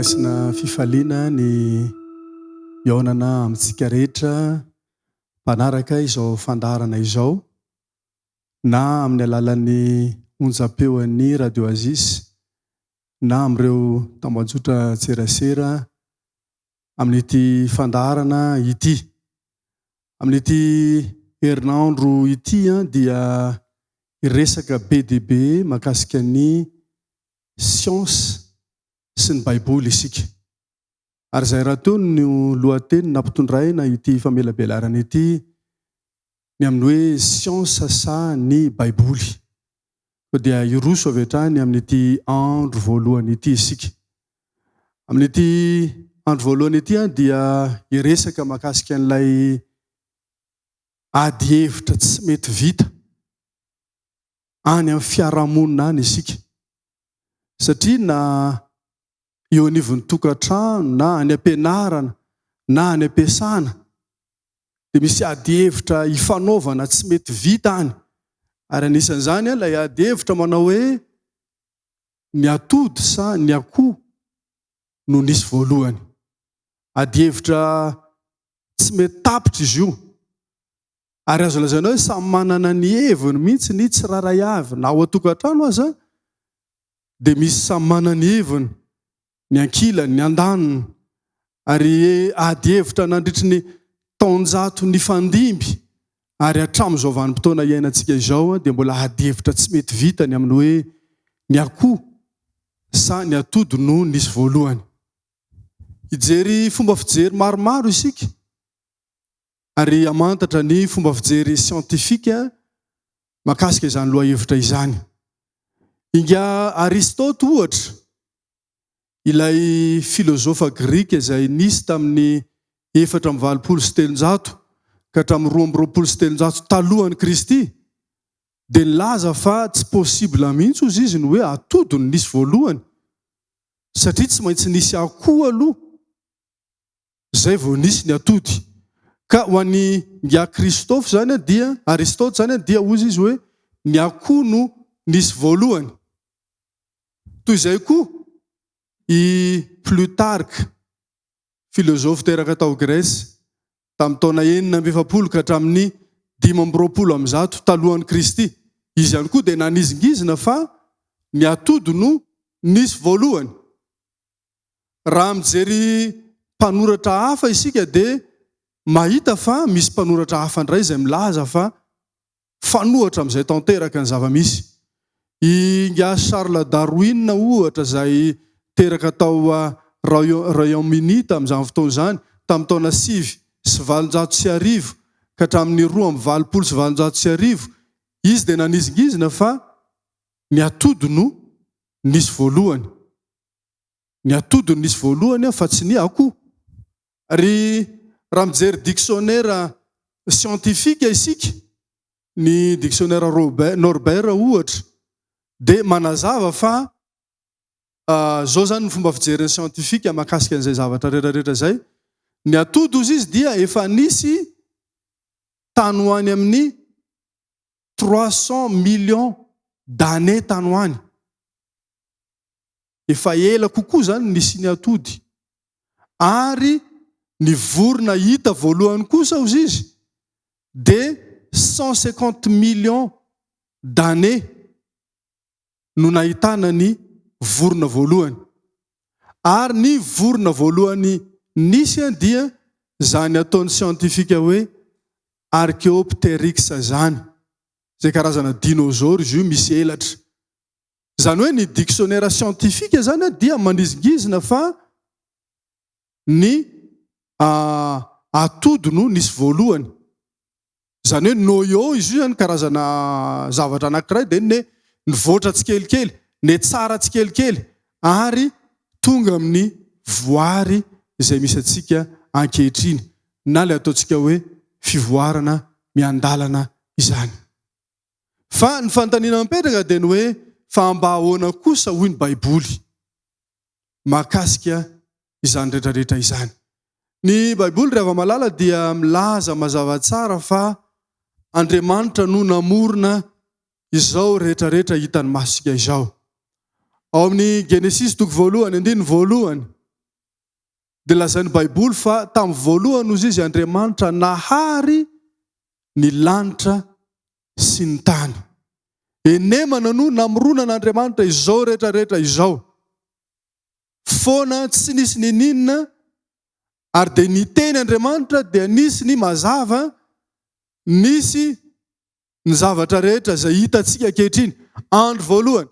Raisina fifaliana ny hihaonana amintsika rehetra mpanaraka izao fandaharana izao na amin'ny alalan'ny onjam-peon'ny Radio Aziz na amin'ireo tambajotra tserasera amin'ity fandaharana ity. Amin'ity herinandro ity dia hiresaka be dia be mahakasika ny siansa sy ny Baiboly isika. Ary izay rahateo no lohateny nampitondraina ity famelabelarana ity, ny amin'ny hoe siansa sa ny Baiboly. Koa dia hiroso avy hatrany amin'ity andro voalohany ity isika. Amin'ity andro voalohany ity dia hiresaka mahakasika an'ilay ady hevitra tsy mety vita any amin'ny fiarahamonina any isika. Satria na eo anivon'ny tokantrano na any am-pianarana na any am-piasana dia misy ady hevitra ifanaovana tsy mety vita any. Ary anisan'izany ilay ady hevitra manao hoe ny atody sa ny akoho no nisy voalohany. Ady hevitra tsy mety tapitra izy io. Ary azo lazaina hoe samy manana ny heviny mihitsy ny tsirairay avy, na ao an-tokantrano aza dia misy samy manana ny heviny, ny ankilany, ny andaniny. Ary ady hevitra nandritry ny taonjato nifandimby ary hatramin'izao vanim-potoana iainantsika izao dia mbola ady hevitra tsy mety vita ny amin'ny hoe ny akoho sa ny atody no nisy voalohany. Hijery fomba fijery maromaro isika ary hamantatra ny fomba fijery siantifika mahakasika izany lohahevitra izany. Ingahy Aristote, ohatra, ilay filozofa grika izay nisy tamin'ny 384 ka hatramin'ny 322 talohan'i Kristy, dia nilaza fa tsy possible mihitsy hozy izy ny hoe atody no nisy voalohany, satria tsy maintsy nisy akoho aloha. Zay vao nisy ny atody. Ka ho an'i Ingahy Christophe zany dia, Aristote zany dia hozy izy hoe ny akoho no nisy voalohany. Toy izay koa i Plutarque, filozofy teraka tao Grèce tamin'ny taona 46 ka hatramin'ny 125 talohan'i Kristy. Izy ihany koa dia nanizingizina fa ny atody no nisy voalohany. Raha mijery mpanoratra hafa isika dia mahita fa misy mpanoratra hafa indray izay milaza fa fanohatra amin'izay tanteraka ny zava-misy. I Ingahy Charles Darwin ohatra izay teraka tao Royaume-Uni tamin'izany fotoana izany, tamin'ny taona 1809 ka hatramin'ny 1882, izy dia nanizingizina fa ny atody no nisy voalohany. Ny atody no nisy voalohany fa tsy ny akoho. Ary raha mijery dictionnaire scientifique isika, ny dictionnaire Robert, Norbert ohatra, dia manazava fa izao izany ny fomba fijerin'ny scientifique mahakasika an'izay zavatra rehetra rehetra izay, ny atody hozy izy dia efa nisy tany ho any amin'ny 300 millions d'années tany ho any. Efa ela kokoa izany ny nisian'ny atody. Ary ny vorona hita voalohany kosa hozy izy dia 150 millions d'années no nahitana ny vorona voalohany. Ary ny vorona voalohany nisy dia izany ataon'ny siantifika hoe Archaeopteryx izany, izay karazana dinosaure izy io misy elatra. Izany hoe ny dictionnaire scientifique izany dia manizingizina fa ny atody no nisy voalohany. Izany hoe noyau izy io izany karazana zavatra anankiray dia ne nivoatra tsikelikely, ne tsara tsikelikely ary tonga amin'ny voary izay misy antsika ankehitriny na ilay ataontsika hoe fivoarana miandalana izany. Fa ny fanontaniana mipetraka dia ny hoe fa mba ahoana kosa hoy ny Baiboly mahakasika izany rehetrarehetra izany. Ny Baiboly ry hava-malala dia milaza mazava tsara fa Andriamanitra no namorona izao rehetrarehetra hitan'ny masontsika izao. Ao amin'ny Genesisy toko voalohany andininy voalohany. Dia lazain'ny Baiboly fa tamin'ny voalohany hozy izy Andriamanitra nahary ny lanitra sy ny tany. Enemana no namoronan'Andriamanitra izao rehetra rehetra izao. Foana tsy nisy nininona ary dia niteny Andriamanitra dia nisy ny mazava, nisy ny zavatra rehetra izay hitantsika ankehitriny. Andro voalohany,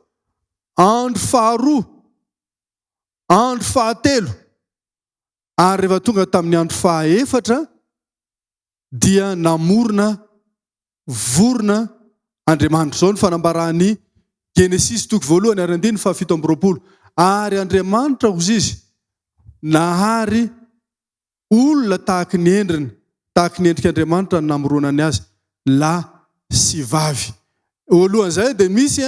andro faharoa, andro fahatelo, ary rehefa tonga tamin'ny andro fahaefatra dia namorona vorona Andriamanitra. Izao ny fanambaran'ny Genesisy toko voalohany ary andininy faha-27. Ary Andriamanitra, hozy izy, nahary olona tahaky ny endriny, tahaky ny endrik'Andriamanitra no namoronany azy, lahy sy vavy. Eo alohan'izay dia misy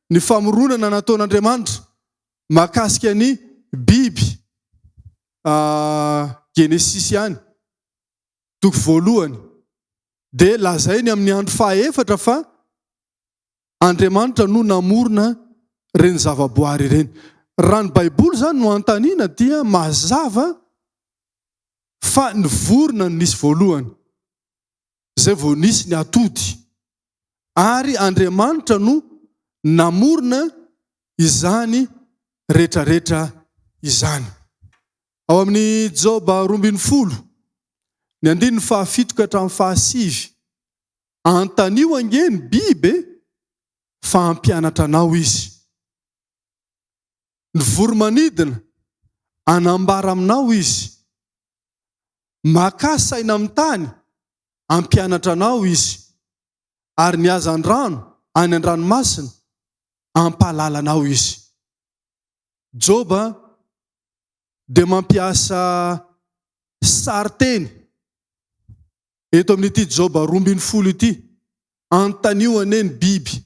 ny famoronana nataon'Andriamanitra mahakasika ny biby, Genesisy ihany, toko voalohany, dia lazainy amin'ny andro fahaefatra fa Andriamanitra no namorona ireny zavaboary ireny. Raha ny Baiboly izany no anontaniana dia mazava fa ny vorona no nisy voalohany, izay vao nisy ny atody. Ary Andriamanitra no namorona izany rehetrarehetra izany. Ao amin'ny Joba 12, ny andininy fahafito ka hatramin'ny fahasivy, Antanio ange ny biby e, fa hampianatra anao izy. Ny voro-manidina, hanambara aminao izy. Makà saina amin'ny tany, hampianatra anao izy. Ary ny hazandrano any an-dranomasina, hampahalala anao izy. Joba dia mampiasa sarin-teny. Eto amin'ity Joba 12 ity, anontanio anie ny biby,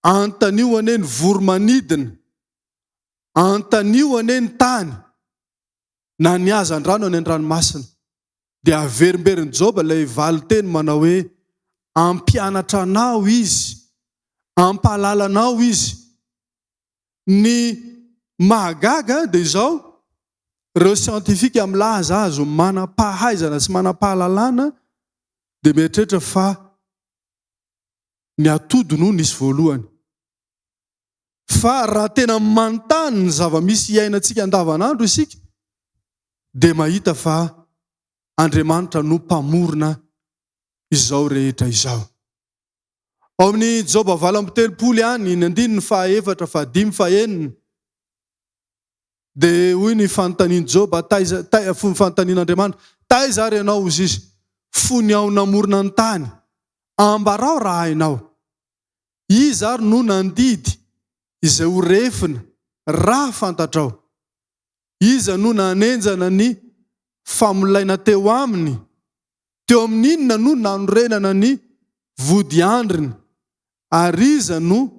anontanio anie ny voro-manidina, anontanio anie ny tany, na ny hazandrano any an-dranomasina. Dia averimberin'i Joba ilay valin-teny manao hoe, Hampianatra anao izy, hampahalala anao izy. Ny mahagaga dia izao, ireo siantifika milaza azy ho manam-pahaizana sy manam-pahalalana dia mieritreritra fa ny atody no nisy voalohany. Fa raha tena manontany ny zava-misy iainantsika andavanandro isika dia mahita fa Andriamanitra no mpamorona izao rehetra izao. Ao amin'ny Joba 38 ihany, ny andininy fahaefatra, fahadimy, fahenina, dia hoy ny fanontanian'i Joba, taiza, tai, fanontanian'Andriamanitra, taiza ary ianao, hozy izy, fony aho namorona ny tany? Ambarao raha hainao. Iza ary no nandidy izay ho refina, raha fantatrao? Iza no nanenjana ny famolaina teo aminy? Teo amin'ny inona no nanorenana ny vodiandriny? Ary iza no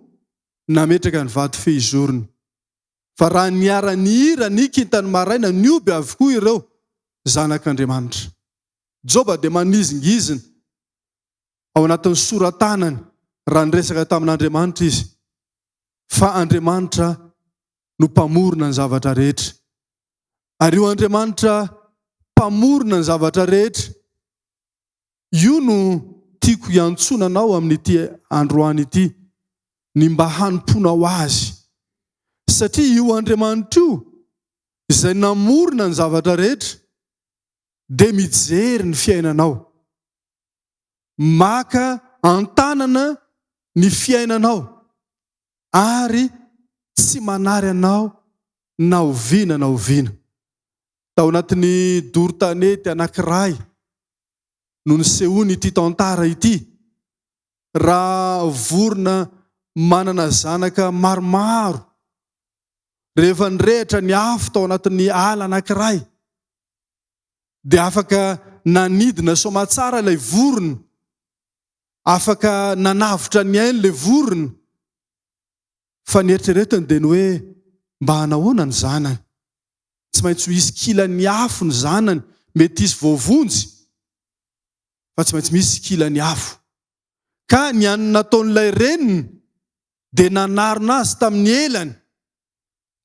nametraka ny vato fehizorony? Fa raha niara-nihira ny kintan'ny maraina, nihoby avokoa ireo zanak'Andriamanitra. Joba dia manizingizina ao anatin'ny sora-tanany raha niresaka tamin'Andriamanitra izy, fa Andriamanitra no Mpamorona ny zavatra rehetra. Ary io Andriamanitra Mpamorona ny zavatra rehetra io no tiako hiantsoana anao amin'ity androany ity, ny mba hanompoanao Azy. Satria io Andriamanitra io, izay namorona ny zavatra rehetra, dia mijery ny fiainanao. Maka an-tanana ny fiainanao. ary tsy manary anao na oviana na oviana. Tao anatin'ny doro tanety anankiray no nisehoan'ity tantara ity, raha vorona manana zanaka maromaro, rehefa nirehitra ny afo tao anatin'ny ala anankiray, dia afaka nanidina soamatsara ilay vorona, Afaka nanavotra ny ainy ilay vorona, fa ny eritreretiny dia ny hoe mba hanahoana ny zanany? Tsy maintsy ho hisy kilan'ny afo ny zanany, mety hisy voavonjy, fa tsy maintsy misy kilan'ny afo. Ka ny an'ny nataon'ilay reniny dia nanarona azy tamin'ny elany,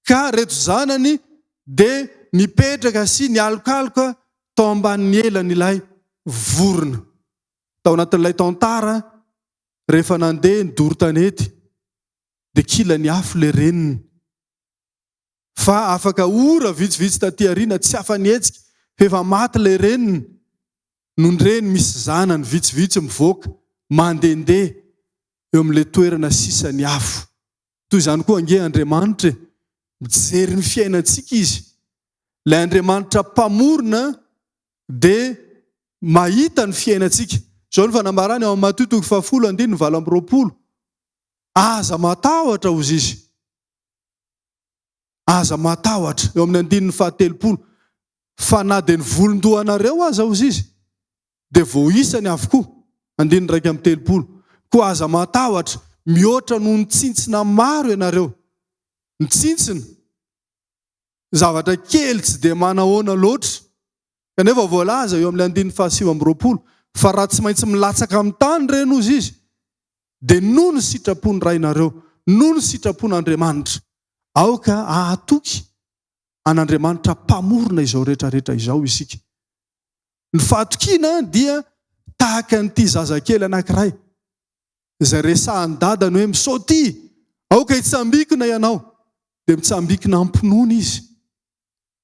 ka reto zanany dia nipetraka sy nialokaloka tao ambanin'ny elan'ilay vorona. Tao anatin'ilay tantara, rehefa nandeha ny doro tanety dia kila ny afo ilay reniny. Fa afaka ora vitsivitsy taty aoriana tsy afa-nihetsika fa efa maty ilay reniny nony reny misy zanany vitsivitsy mivoaka mandehandeha eo amin'ilay toerana sisa ny afo. Toy izany koa ange Andriamanitra e! Mijery ny fiainantsika Izy. Ilay Andriamanitra Mpamorona dia mahita ny fiainantsika. Izao no fanambarany ao amin'ny Matio toko fahafolo andininy 28, Aza matahotra, hozy Izy. Aza matahotra, eo amin'ny andininy faha-30, fa na dia ny volon-dohanareo aza, hozy Izy, dia voaisany avokoa, andininy 31, koa aza matahotra, mihoatra noho ny tsintsina maro ianareo. Ny tsintsina, zavatra kely tsy dia manahoana loatra, kanefa voalaza eo amin'ny andininy faha-29 fa raha tsy maintsy milatsaka amin'ny tany ireny, hozy Izy, dia noho ny sitrapon'ny Rainareo, noho ny sitrapon'Andriamanitra. Aoka hahatoky an'Andriamanitra Mpamorona izao rehetra rehetra izao isika. Ny fahatokiana dia tahaka an'ity zazakely anankiray izay resahan'ny dadany hoe misaoty, aoka hitsambikina ianao. Dia mitsambikina am-pinoana izy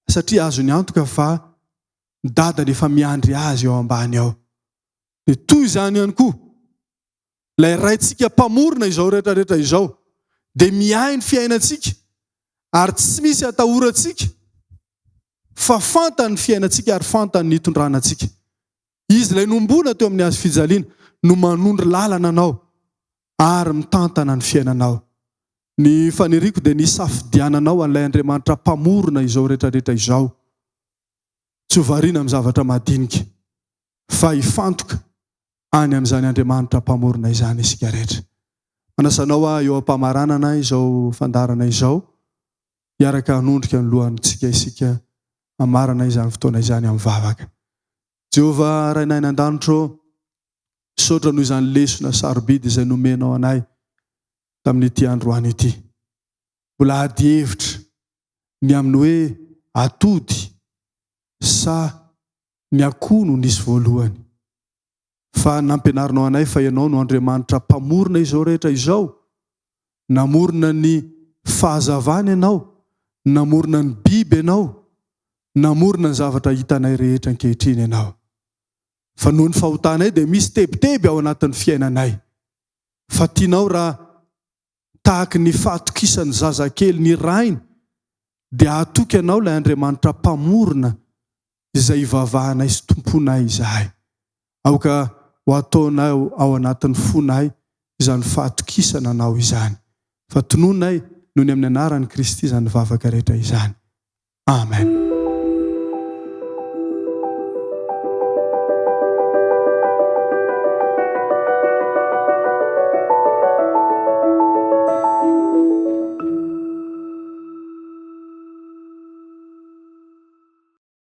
satria azony antoka fa ny dadany efa miandry azy ao ambany ao. Dia toy izany ihany koa, ilay Raintsika Mpamorona izao rehetra rehetra izao dia miahy ny fiainantsika ary tsy misy atahorantsika fa fantany ny fiainantsika ary fantany ny hitondrana antsika. Izy ilay nomboana teo amin'ny hazo fijaliana no manondro lalana anao ary mitantana ny fiainanao. Ny faniriako dia ny hisafidiananao an'ilay Andriamanitra Mpamorona izao rehetra rehetra izao. Tsy ho variana amin'ny zavatra madinika fa hifantoka any amin'izany Andriamanitra Mpamorona izany isika rehetra. Manasa anao aho eo am-pamaranana izao fandaharana izao, hiaraka hanondrika ny lohantsika isika hamarana izany fotoana izany amin'ny vavaka. Jehovah Rainay any an-danitra ô, misaotra noho izany lesona sarobidy izay nomenao anay tamin'ity androany ity. Mbola ady hevitra ny amin'ny hoe atody sa ny akoho no nisy voalohany. Fa nampianarinao anay fa Ianao no Andriamanitra Mpamorona izao rehetra izao. Namorona ny fahazavana Ianao, namorona ny biby Ianao, namorona ny zavatra hitanay rehetra ankehitriny Ianao. Fa noho ny fahotanay dia misy tebiteby ao anatin'ny fiainanay. Fa tianao raha tahaky ny fahatokisan'ny zazakely ny rainy dia hahatoky Anao ilay Andriamanitra Mpamorona izay ivavahanay sy tomponay izahay. Aoka ho ataonao ao anatin'ny fonay izany fahatokisana Anao izany. Fa tononay noho ny amin'ny anaran'i Kristy izany vavaka rehetra izany. Amen.